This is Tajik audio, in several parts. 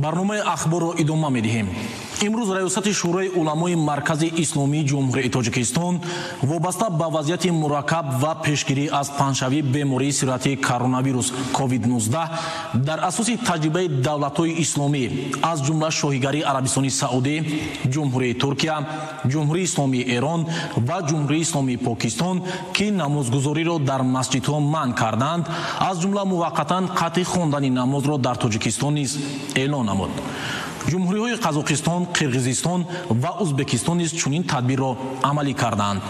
Барномаи ахборро идома медиҳем. Имрӯз Раёсати Шӯрои уламои Маркази Исломии Ҷумҳурии Тоҷикистон вобаста ба вазъияти мураккаб ва пешгирӣ аз паҳншавии бемории сироятии коронавирус COVID-19 дар асоси таҷрибаи давлатҳои исломӣ, аз ҷумла Шоҳигарии Арабистони Саудӣ, Ҷумҳурии Туркия, Ҷумҳурии Исломии Эрон ва Ҷумҳурии Исломии Покистон, ки намозгузориро дар масҷидҳо манъ карданд, аз ҷумла муваққатан қатъи хондани намозро дар Тоҷикистон низ эълон намуд. Ҷумҳуриҳои Қазоқистон, Қирғизистон ва Узбекистон низ чунин тадбирро амалӣ карданд.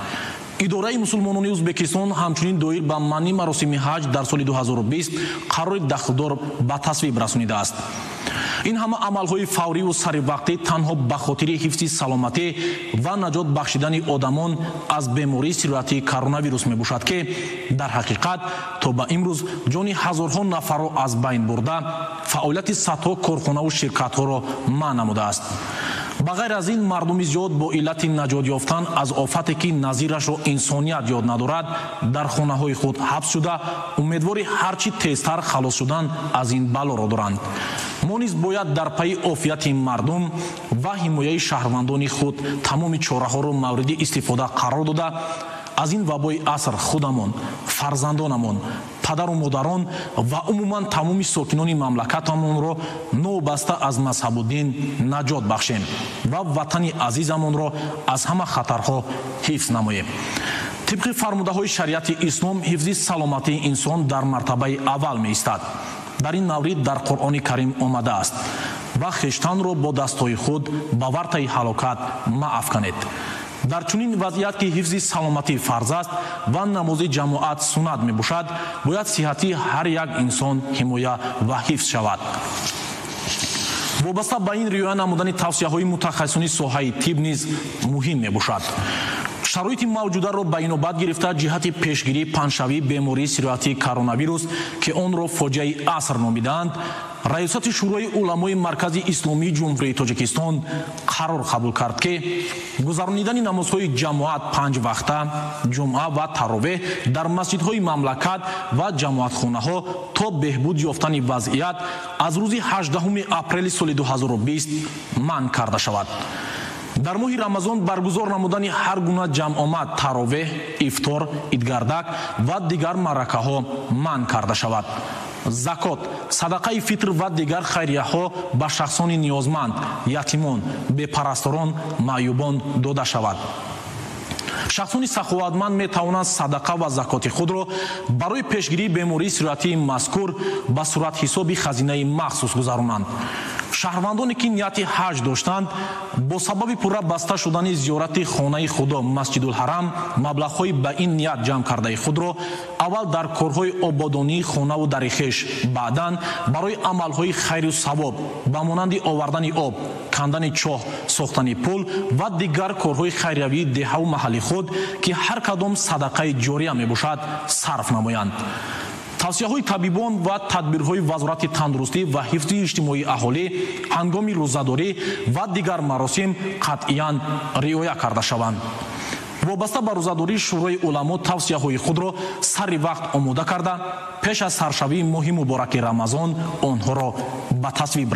Идораи мусулмонони Узбекистон ҳамчунин доир ба манъи маросими ҳаҷ дар соли 2020 қарори дахлдор ба тасвиб расонидааст. Ин ҳама амалҳои фавриву саривақтӣ танҳо ба хотири ҳифзи саломатӣ ва наҷот бахшидани одамон аз бемории сироятии коронавирус мебошад, ки дар ҳақиқат то ба имрӯз ҷони ҳазорҳо нафарро аз байн бурда, фаъолияти садҳо корхонаву ширкатҳоро манъ намудааст. Ба ғайр аз ин, мардуми зиёд бо иллати наҷот ёфтан аз офате, ки назирашро инсоният ёд надорад, дар хонаҳои худ ҳабс шуда, умедвори ҳарчи тезтар халос шудан аз ин балоро доранд. Мо низ бояд дар пайи офияти мардум ва ҳимояи шаҳрвандони худ тамоми чораҳоро мавриди истифода қарор дода, аз ин вабои аср худамон, фарзандонамон, падару модарон ва умуман тамоми сокинони мамлакатамонро новобаста аз мазҳабу дин наҷот бахшем ва ватани азизамонро аз ҳама хатарҳо ҳифз намоем. Тибқи фармудаҳои шариати ислом, ҳифзи саломатии инсон дар мартабаи аввал меистад. Дар ин маврид дар Қуръони Карим омадааст: ва хештанро бо дастҳои худ ба вартаи ҳалокат маафканед. Дар чунин вазъият, ки ҳифзи саломатӣ фарз аст ва намози ҷамоат суннат мебошад, бояд сиҳатии ҳар як инсон ҳимоя ва ҳифз шавад. Вобаста ба ин, риоя намудани тавсияҳои мутахассисони соҳаи тиб низ муҳим мебошад. Шароити мавҷударо ба инобат гирифта, ҷиҳати пешгирии паҳншавии бемории сироятии коронавирус, ки онро фоҷиаи аср номидаанд, Раёсати Шӯрои уламои Маркази Исломии Ҷумҳурии Тоҷикистон қарор қабул кард, ки гузаронидани намозҳои ҷамоат панҷ вақта, ҷумъа ва таровеҳ дар масҷидҳои мамлакат ва ҷамоатхонаҳо то беҳбуд ёфтани вазъият аз рӯзи 18 апрели соли 2020 манъ карда шавад. Дар моҳи Рамазон баргузор намудани ҳар гуна ҷамъомад, таровеҳ, ифтор, идгардак ва дигар маъракаҳо манъ карда шавад. Закот, садақаи фитр ва дигар хайрияҳо ба шахсони ниёзманд, ятимон, бепарасторон, маъюбон дода шавад. Шахсони саховатманд метавонанд садақа ва закоти худро барои пешгирии бемории сироятии мазкур ба суратҳисоби хазинаи махсус гузаронанд. Шаҳрвандоне, ки нияти ҳаҷ доштанд, бо сабаби пурра баста шудани зиёрати хонаи Худо Масҷидулҳарам, маблағҳои ба ин ният ҷамъ кардаи худро аввал дар корҳои ободонии хонаву дари хеш, баъдан барои амалҳои хайру савоб ба монанди овардани об, кандани чоҳ, сохтани пул ва дигар корҳои хайриявии деҳаву маҳалли худ, ки ҳар кадом садақаи ҷория мебошад, сарф намоянд. Тавсияҳои табибон ва тадбирҳои Вазорати тандурустӣ ва ҳифзи иҷтимоии аҳолӣ ҳангоми рӯзадорӣ ва дигар маросим қатъиян риоя карда шаванд. Вобаста ба рӯзадорӣ, Шӯрои уламо тавсияҳои худро сари вақт омода карда, пеш аз саршавии моҳи мубораки Рамазон онҳоро ба тасвиб